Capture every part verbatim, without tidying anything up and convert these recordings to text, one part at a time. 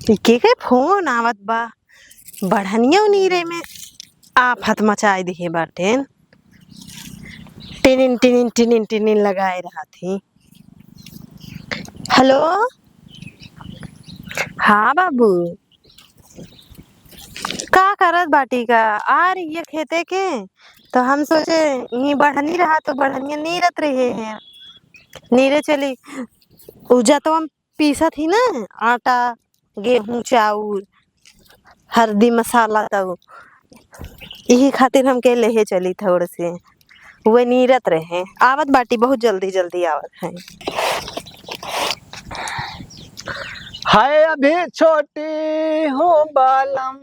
ई के के फोन आवत बा? बढ़निया नीरे में आफत मचाई दिहे बाटेन। टिनिन, टिनिन, टिनिन, टिनिन लगाए रहत ही। हेलो, हाँ बाबू, का करत बाटी का? आ रही है खेते के, तो हम सोचे यहीं बढ़नी रहा तो बढ़निया नीरत रहे हैं, नीरे चली। उ जतवा पीसत ही ना, आटा, गेहूं, चाउर, हरदी, मसाला, तब यही खातिर हम के लेहे चली थोड़ से। वे नीरत रहे, आवत बाटी, बहुत जल्दी जल्दी आवत है। है अभी छोटी हूँ बालम,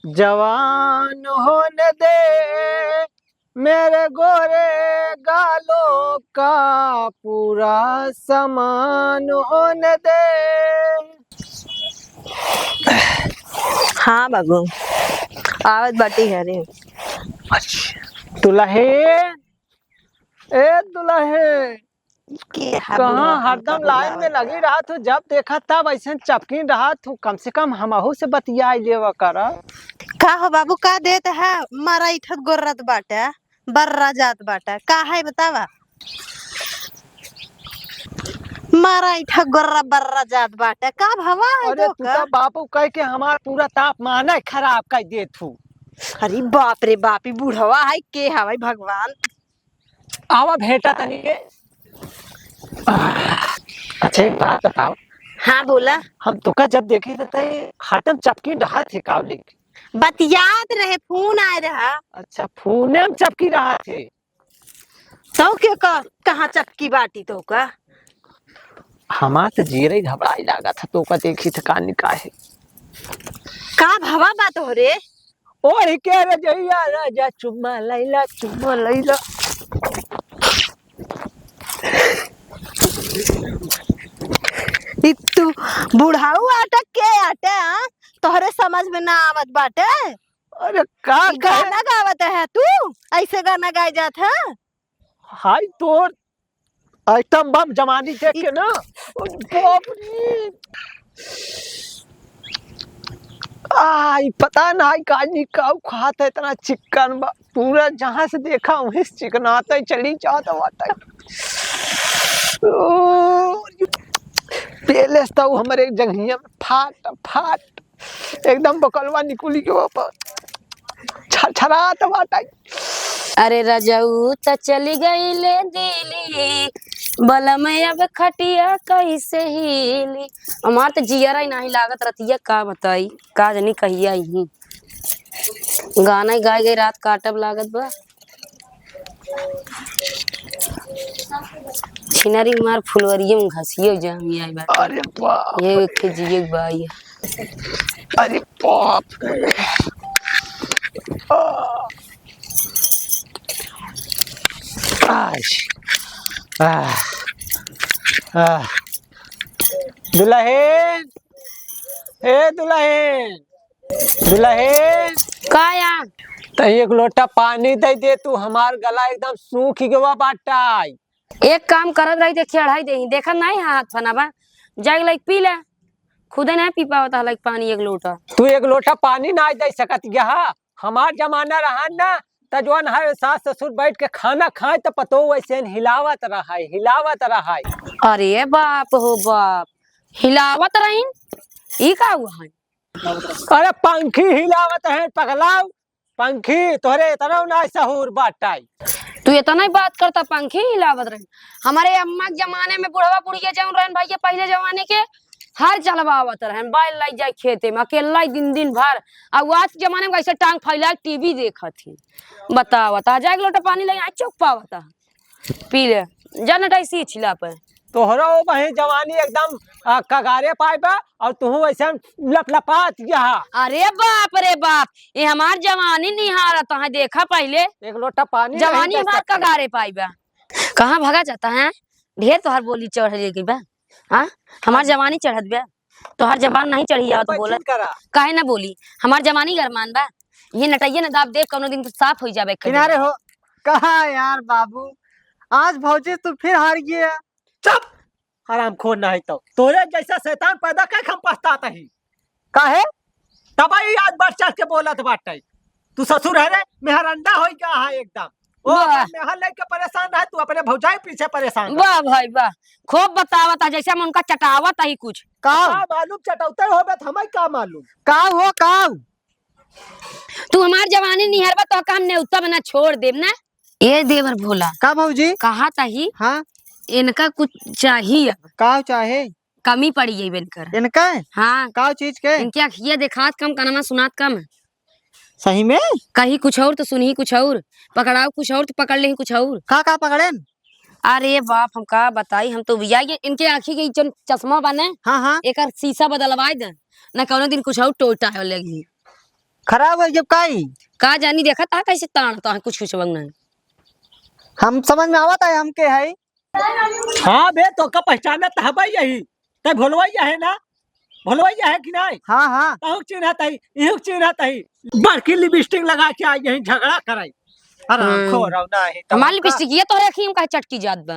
जवान होने दे, मेरे गोरे गालों का पूरा सामान होने दे। हाँ बाबू, आवत बाटी घरे। अच्छा, दुल्हन, ए दुल्हन, के है कहाँ बुढ़वा हरदम हमका लाइन में बोलावत लगी बा? रहत हो, जब देखा तब ऐसे चपकिन रहत हो, कम से कम हमहू से बतियाई लेवा कर। का हो बाबू, का देत है? मारा इठत गोर्रत बाटे, बर्रा जात बाटे, का है बतावा? मारा इठत गोर्रा बर्रा जात बाटे, का भवा है अरे तो तू का? तो बापू कह के हमार पूरा तापमान खराब कर देत हो। अरे बाप रे बाप, ई बुढ़वा है के हवाई भगवान? आवा भेंटा तनी के। अच्छा, एक बात बताओ। हाँ, बोला। हम तोका जब देखे थे, तै हरदम चपकी डहात है कावली के। बतियात रहे, फोन आए रहा। अच्छा, फोने में चपकी रहा थे। तो के का, कहाँ चपकी बाटी तो का? हमार तो जीरे घबराई लागा था, तोका देखी थे का निकाहे। का भवा बात हो रे? ओढ़ के रजइया राजा चुम्मा लैला, चुम्मा लैला। ई तू बुढ़ाऊ आटा के आटे, हाँ? तोहरे समझ में ना आवत बाटे। अरे का ई गाना गावत है तू? ऐसे गाना गाए जात है? हाय तोर आइटम बम जवानी देख के ना, बाप रे। आ, ई पता ना, ई काजनी काऊ खात है, इतना चिकन बा। पूरा जहाँ से देखा, वहीं से चिकनाते चली जात बाटे। ओ, पेलेस तो हमरे जंघिया में फाट, फाट। एकदम बकलवा निकुली के ऊपर छरछरात बाटे। अरे रजऊ त चली गईले दिल्ली, बलम अब खटिया कैसे हिली। हमार त जियरा ही नाही लागत रतिया, का बताई, का जानी कहिया ही। गाना ही गाए गए, रात काटब लागत बा। छिनरी मार फुलवरिये में घसियो जाम आई बा। अरे बाप ये रे। एक ठे जिए बाई। अरे बाप रे। आ। आश। आ। आ। दुल्हन, ए दुल्हन, दुल्हन। का या? तई एक लोटा पानी दे दे तू, हमार गला एकदम सूख गवा बाटा। एक काम करत रही, देखिए, अढ़ाई देही, देखत नाही हाथ फना बा, जाके लाइक पी ले, खुदे नाही पी पावत हला पानी एक लोटा। तू एक लोटा पानी नाही दे सकत गया, हमार जमाना रहा ना, त जौन है सास ससुर बैठ के खाना खाए त पतो वैसे हिलावत रहा है, हिलावत रहा है। अरे बाप हो बाप, हिलावत रहीन, ई का हुआ है? अरे पंखी हिलावत है पगलाव, पंखी, तोहरे इतना ना सहूर बाटाई। तू इतना ही बात करता, पंखी हिलावत रही। हमारे अम्मा के जमाने में बुढ़वा बुढ़िया जौन रहन भैया, पहले जमाने के हर चलवावत रहन, बैल लाई जाए खेते में अकेला ही दिन दिन भर। और आज के जमाने में कैसे टांग फैला के टीवी देखत ही, बतावत आ जाए एक लोटा पानी ले आई चौक पावत आ। पी ले, जा नटाई सी छिला पे। तोहरा वो बही जवानी एकदम, आ, कगारे पाए बा और तुहू ऐसे लपलपात यहाँ। अरे बाप रे बाप, ये हमार जवानी निहारत है, देखा पहले। एक लोटा पानी जवानी नहीं दे हमार सकते। कगारे पाई बा। कहाँ भागा जाता है? ढेर तोहार बोली चढ़ ले गई बा। हाँ, हमार जवानी चढ़त बा, तोहार जबान नहीं चढ़ी आवत बैठ बोलत। करा। काहे ना बोली? हमार जवानी गरमान बा। ये नटैया न दाब देख, कौनो दिन तो साफ हो जाबे। किनारे हो। कहा यार बाबू, आज भौजी तू फिर हार गया। चुप, हरामखोर नहीं तो। तोरे जैसा शैतान पैदा करके हम पछतात ही। काहे? तबही आज बढ़ चढ़ के बोलत बाटे। तू ससुर है रे, मेहरंडा होई गया है एकदम। वो वाह। अपने मेहर लेके परेशान है, तू अपने भौजाई पीछे परेशान है। वाह भाई वाह, खूब बतावत है, जैसे हम उनका चटावत ही कुछ। का? का मालूम चटौते होबे त हमें का मालूम? का हो, का? तू हमार जवानी निहरबा तो का हम नेउता बना छोड़ देब ना। ए देवर भोला। का भौजी? कहा तही? हाँ। इनका कुछ चाहिए। का चाहे? कमी पड़ी है इनकर। इनका? हाँ। का चीज के? इनके अखिया देखात कम, कनमा सुनात कम। सही में? कही कुछ और तो सुनही कुछ और, पकड़ाओ कुछ और तो पकड़ लेही कुछ और। का, का पकड़ेन? अरे बाप, हम का बताई, हम तो भैया ये इनके आँखी के जौन चश्मा बने, हाँ, हाँ। एकर शीशा बदलवाए दे, न कौनो दिन कुछ और टोटा हो लगी। खराब हो जब काई? का जानी, देखा था कैसे तान ता है, कुछ कुछ नहीं। हम समझ में आवत है हम के है। हाँ बे, तो का पहचानत हबे यही, तै भोलवैया है ना? भोलवैया है कि नहीं? हाँ, हाँ। तहु चिन्हत है, इहु चिन्हत है। बड़की लिपस्टिक लगा के आई यही झगड़ा कराई। आराम हम्म। खो रहो ना है तो हमार का? लिपस्टिक ये तोहरे अखियम काहे चटकी जात बा?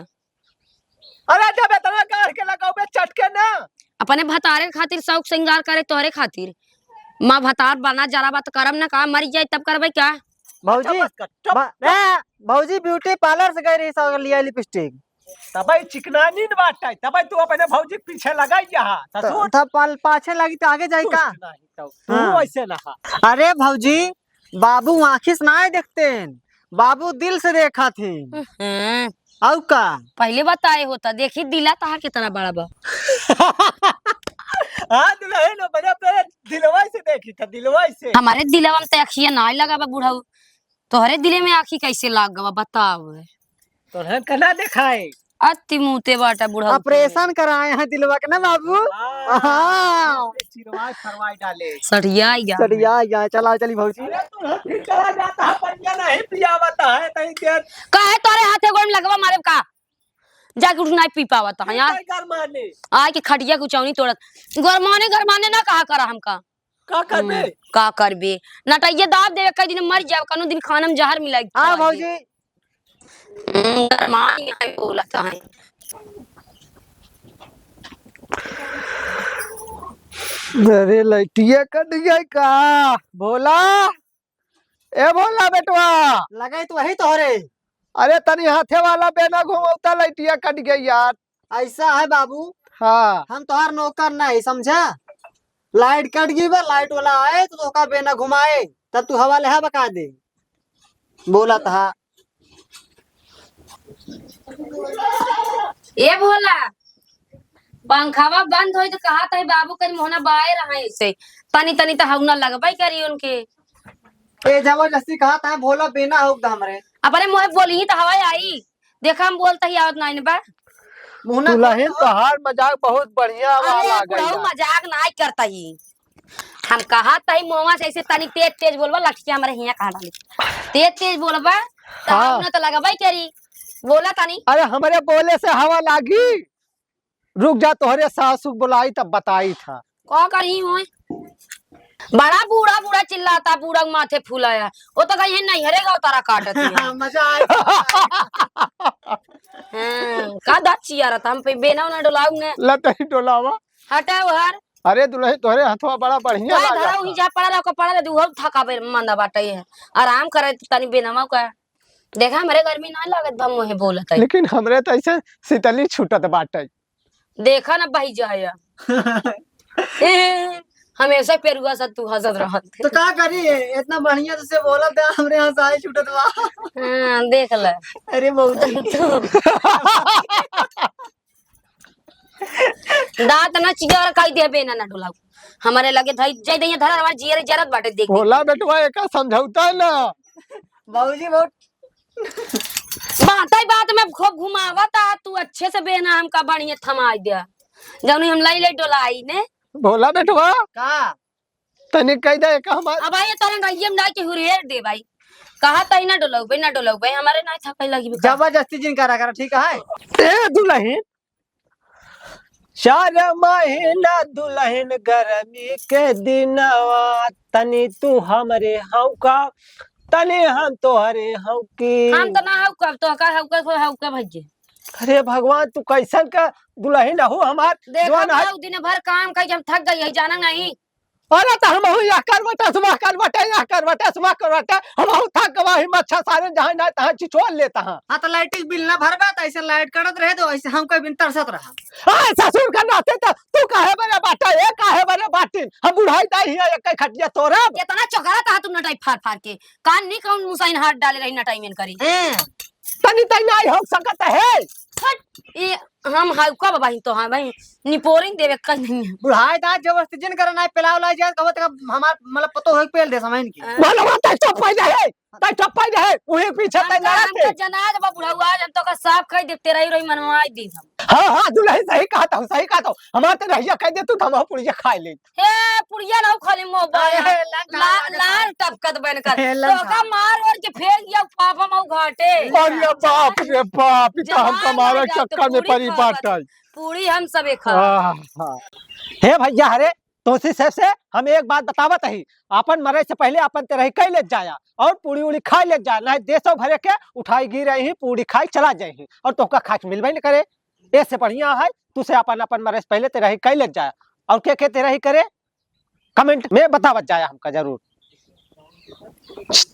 अरे जब इतना गाढ़ के लगाओ बे चटके ना। अपने भतारे खातिर शौक श्रृंगार करे तोहरे खातिर। माँ भतार बना जरा बात करब ना का, मरी जाए तब करबे क्या? भौजी, अच्छा, बस कर, चुप, बा-, चुप। ए, भौजी ब्यूटी पार्लर से गई रही सब लिया लिपस्टिक। तबे चिकनानी न बाटे, तबे तू अपने भौजी के पीछे लगाई यहाँ, त-, ससुर। तब पाल-, पाछे लागी त आगे जाई का? कुछ नहीं तो, तू हाँ। ऐसे ना हा। अरे भौजी, बाबू आँखी से नाहीं देखतेन, बाबू दिल से देखत हीं। हम्म। अउ का? पहिले बताए होता, देखी दिला तहार कितना बड़ा बा। हाँ, दुल्हन, अपने, अपने दिलवा से देखी था, दिलवा से। हमारे दिलवा में तो अखिया नाहीं लगा बा बुढ़ऊ, तोहरे दिले में आँखी कैसे लाग गवा बताओ। तोहरे कना देखाए? अति मुँहते बाटा बुढ़ऊ। ऑपरेशन कराए हैं दिलवा के ना बाबू? हाँ। हाँ। चिरवाए फरवाए डाले। सठिया गया। सठिया गया, चला चली भौजी। अरे तू फिर चला जाता है, पनिया नहीं पियावता है, नहीं के। काहे तोरे हाथे गोड़ में लगवा मारे का? जाके उठ नाहीं पी पावत है यार। गरमाने। आए के खटिया के उचौनी तोड़त। गरमाने, गरमाने ना कहा करा हमका। का करबे? हम्म, का करबे? नटैया दाब देवे, कई दिन मर जाब, कौनो दिन खाना में जहर मिलाई के हाँ, खवा दे। भौजी। हम्म, गरमाई है, बोलत है। अरे, लइटिया कट गई का? भोला, ए भोला बेटवा। लगे तो वही तोहरे। अरे, तनी हाथे वाला बेना घुमौता, लइटिया कट गई यार। ऐसा है बाबू। हाँ। हम तोहार नौकर नहीं, समझा? लाइट कट गई बा, लाइट वाला आए तो तोका बेना घुमाए, तब तू हवा लेहा बका दे। बोला था। ए भोला, पंखवा बंद होई तो कहा तही बाबू करी मोहना बाए रहा ऐसे। तनी तनी तो हौना लगबे करी उनके। ए जबरदस्ती कहा था भोला बेना होक दा हमरे। अपने मुँहे बोली ही तो हवा आई। देखा हम बोलता ही आवत नाइन बा। मुहना दुल्हन खोल दो। तोहार मजाक बहुत बढ़िया अरे वाला बुढ़ऊ गया। मजाक नाहीं करता ही। हम कहा तही मुँहवा से ऐसे तनी तेज तेज बोलबा, लठिया हमरे हियाँ कहाँ डाली। तेज तेज बोलबा, तो हाँ। हम ना तो लगबे करी। बोला तनी। अरे हमरे बोले से हवा लागी। रुक जा, तोहरे सासू बुलाई तब बताई था। का करी होए? बड़ा बूढ़ा बूढ़ा चिल्लाता, बूढ़ा के माथे फुलाया। वो तो कहीं नहीं हरे गो तारा काटत है। मजा आए। हाँ, का दाँत चिया रहता, हम पे बेना ना डोलाऊंगे। ला तनी डोलावा। हटा उहर। अरे दुल्हन, तोहरे हथवा बड़ा बढ़िया का लागा धरा था। उही जा पड़ा रहो, पड़ा रहो, उहो थका बे मंदा बाटे है। आराम करे तनी बेनवा का। देखा, हमरे गर्मी ना लागत बा, मुँहे बोलत है। लेकिन हमरे तो ऐसे शीतली छूटत बाटे। देखा ना, बही जाया। ए, हमेशा पेरुआ सा तू हँसत रहत। तो का करी, इतना बढ़िया से बोलत है, हमरे हँसाई छूटत बा। हाँ, देख ले। अरे बहुत। तू। दाँत ना चियर कई देबे ना, ना डोलाऊ। हमरे लगे धई, जय दैया धरा, हमार जियर जरत बाटे देख। भोला बेटवा, एका समझौता है ना। बाबूजी बहुत बात है, बात में खूब घुमावत आ, तू अच्छे से बेना हमका बढ़िया थमाई दे। जौनी हम लाई लाई डोलाई ने। भोला बेटवा। का? तनी कह दे का हमार अब आइए तोरे गइये में डाल के हुरेर दे भाई। कहा तही ना डोलौबे, ना डोलौबे, हमारे ना था कहीं लगी बेकार। जबरदस्ती जिन करा करा, ठीक है? ए दुल्हन, चार महीना दुल्हन गर्मी के दिनवा, तनी तू हमरे हौका, तनी हम तोहरे हौकी। हम तो ना हौका, तो का हौका, को हौका भइये। अरे भगवान, तू कैसन का दुल्हन हो हमार? देखो जवान है। बाबू, दिन भर काम कई के हम थक गई है, जाना नहीं। अरे तो हमहू यह करवटे, सुबह करवटे, यह करवटे, सुबह करवटे, हमहू थक गवा ही मच्छर सारे जहाँ ना तहाँ चिचोल लेता हाँ। हाँ, तो लाइट के बिल ना भरबा, तो ऐसे लाइट कटत रहे, तो ऐसे हम कोई बिन तरसत रहा। अरे ससुर का नाते तो तू काहे बरे बाटा, ये काहे बरे बाटिन? हम बुढ़ाई दाई हिया, एक खटिया तोरब। इतना चोकरा था तुम नटाई फाड़ फाड़ के, कान नहीं कौन मुसाइन हाथ डाले रही नटाई में करी। हैं? तनी तई नाई हो सकत है। हट, ये हम हाउ का बाबा ही तो हाँ भाई, निपोरिन देवे का नहीं है। बुढ़ाई दाई जबरदस्ती जिन करे ना, पिलाव लाई जाए, कहत का हमार मतलब पतो है पेल दे समय इनकी। हाँ। मनवा तक चुप पै जाए, तक चुप पै जाए, वही पीछे हम तै तो, लड़ा हम थे। तो जना जब बुढ़ाऊ आज हम तो का साफ कह दे, तेरा ही रही मनवा दे हम। हाँ, हाँ, दुल्हन सही कहा था, सही कहा था। हमार तो रहिया कह दे तू, हम पुड़िया खाए ले। हे, पुड़िया ना खा ले मोबाइल। अरे, लंग खा ला-, ले, लाल टपकत बन कर। हे, लंग तो का खा। मार और के फेंक दिया पापा मऊ घाटे। अरे बाप रे बाप, ई तो हम जहाँ कमावे मर जाओ तो चक्कर में पूरी पड़ी खावत। बाटल। पूरी हम सबे खा। आहा। हे भैया, अरे तोसी से, से हम एक बात बतावत ही, आपन मरे से पहले आपन तेरही कई ले जाया और पूरी उड़ी खाई ले जाया, नहीं देशों भरे के उठाई गिर रही ही, पूरी खाई चला जाए ही और तोहका खाए के मिलबे न करे। ऐसे बढ़िया है तुसे आपन, आपन मरे से पहले तेरही कई ले जाया। और के के तेरही करे, कमेंट में बतावत जाया हमका जरूर।